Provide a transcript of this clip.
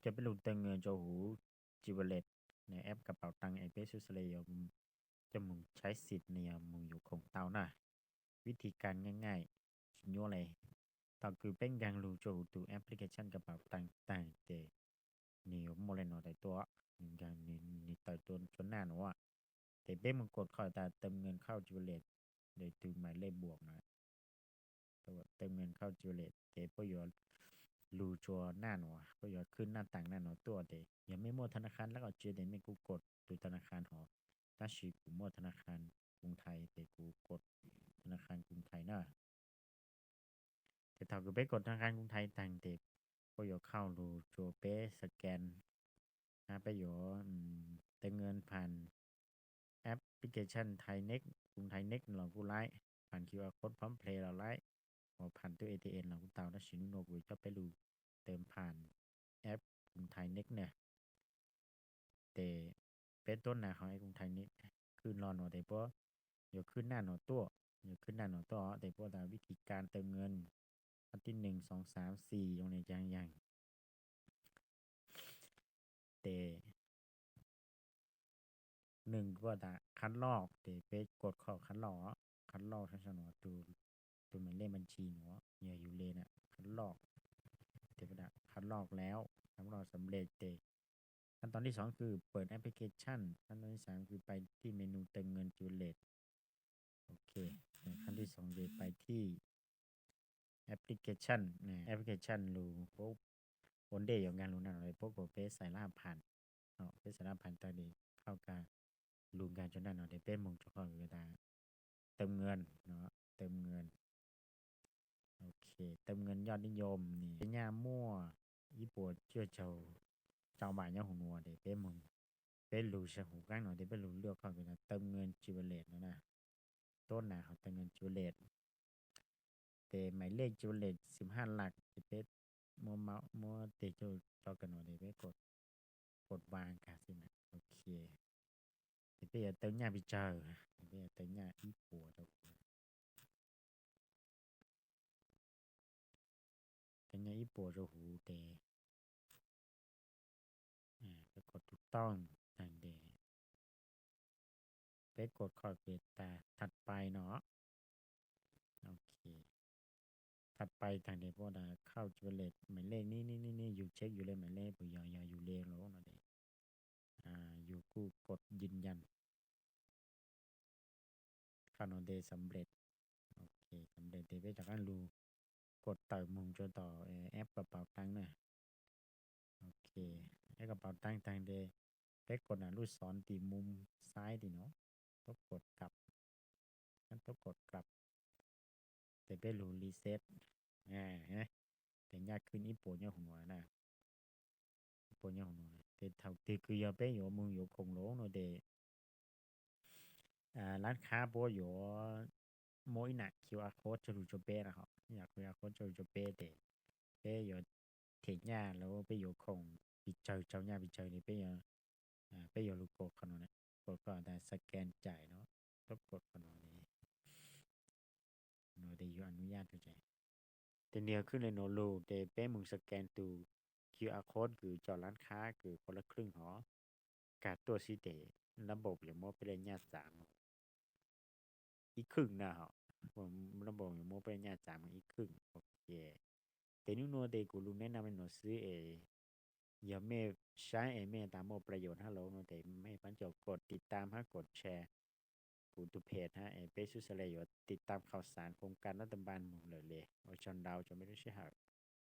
coj peb lug tawm ngees rua huv Jubilee, app kab paus taab es peb xub xav le yuav coj moog tshaib xim ne yog moog yuav khoom tau na. Vib thib kab nyaj nyaj, tsis nyuaj le. Thaum kws peb nkaag lug rua huv tus application kab paus taab taag tes nwg yuav muaj le nuav tawm tuaj, nwg nkaag nwg tawm tuaj rua naj nuav. Tes peb moog kod qhov tas tawm ngees khalj Jubilee, le tus mais lej buam na, tawm ngees khalj Jubilee tes puab yuav lug rua naj nuav, puab yuav khwb naj taag naj nuav tuaj. Tes yog mej muaj tha na khav lab o tsi tes mej kuj kod tus tha na khav hov, tab sis kuv muaj tha na khav Koos Thais tes kuv kod tha na khav Koos Thais na. Tes thaum kws peb kod tha na khav Koos Thais taag tes puab yuav khalj lug rua peb scan, hab peb yuav tawm ngees pham application Thai Next, Koos Thai Next los kuj laib, pham QR code Phones Play los laib, hos pham tub ATM los kuj tau, tab sis nub nuav kuv coj peb lug tawm pham app Koos Thai Next na. Tes peb tuab nav hov app Koos Thai Next, khwb lo nuav tes puab yuav khwb naj nuav tuaj, yuav khwb naj nuav tuaj tes puab tas vib thib kab tawm ngees, hab tib neeg xoov xaav xis zoo le caag yaag. Tes nwg kuj tas khab loj, tes peb kod qhov khab loj, khab loj sab sab nuav, tus mais lej npab ntsis nuav yog yug le na, khab loj. Tes peb tas khab loj laub, khab loj xam le tes khab tau thib xoov kws pawm application, khab tau thib xoov kws pais thij menu tawm ngees Jubilee. Ok, khab tib xoov ces pais thij application, application lug puab ua ntej yuav nkaag lug naj nuav, puab kom peb xais lab pham, peb xais lab pham tag tes khalj kag lug nkaag rua naj nuav tes peb moog rua qhov tas tawm ngees, tawm ngees. Ok, tawm ngees yoj dib yom ne, peb nyaj muaj ib puas cuaj caug rau vas nyob huv nuav tes peb moog, peb lug sab huv qaab nuav tes peb lug lwaj qhov kws tas tawm ngees Jubilee nuav na. Tuab nav hov tawm ngees Jubilee, tes mais lej Jubilee xwm haj laj tes peb muab maub muab teg caug rov kag nuav tes peb kod vas kag xwb na. Ok, tes peb yuav tawm nyaj pes tsawg, tes peb yuav tawm nyaj ib puas rau huv, tawm nyaj ib puas rau huv tes peb kod tus tooj taag tes peb kod qhov kws tas thaj pais no. Ok, thaj pais taag tes puab tas khalj Jubilee mais lej nib nib nib nib, yug check yug le mais lej puas yog, yog yug le lawm no tes yug kuj kod yij yaj, qhov no tes xam le. Ok, xam le tes peb rov qaab lug kod tawm moog rua tom app kab paus taab na. Ok, app kab paus taab taag tes peb kod nam lub xov tim mus xaib tim no, tuab kod kab, tuab kod kab, tes peb lug reset, tes nyaj khwb ib puas nyob huv nuav na. Ib puas nyob huv nuav tes thaum twg kws yog peb yuav moog yuav khoom lawm no tes lab khab puab yuav muab ib nam QR code tso lug rua peb na, hom ib nam QR code tso lug rua peb tes peb yuav them nyaj lawm peb yuav khoom pes tsawg, tsau nyaj pes tsawg tes peb yuav, peb yuav lug kod qhov no, kod qhov tas scan cais no, tuab kod qhov no, no tes yuav anub yaj rua cais. Tes nwg khwb le nuav lug tes peb moog scan tus QR code kws cov lab khab kws kod lab khwb hov kag tuaj xwb tes lab npaum yuav muab peb le nyaj txav moog ib khwj na, hom lab npaum yuav muab peb le nyaj txav moog ib khwj. Ok, tes nub nuav tes kuv lug neb nam le nuav xwb es yog mej saib es mej tas muaj pla yus hab lawm no tes mej paab cov kod tiv tam hab kod share kuv tus page hab es peb xub xav le yuav tiv tam khaus xaav koom kas nab ta npa moog lawm le. Ua tsaug ntau rua mej lub sij hawm.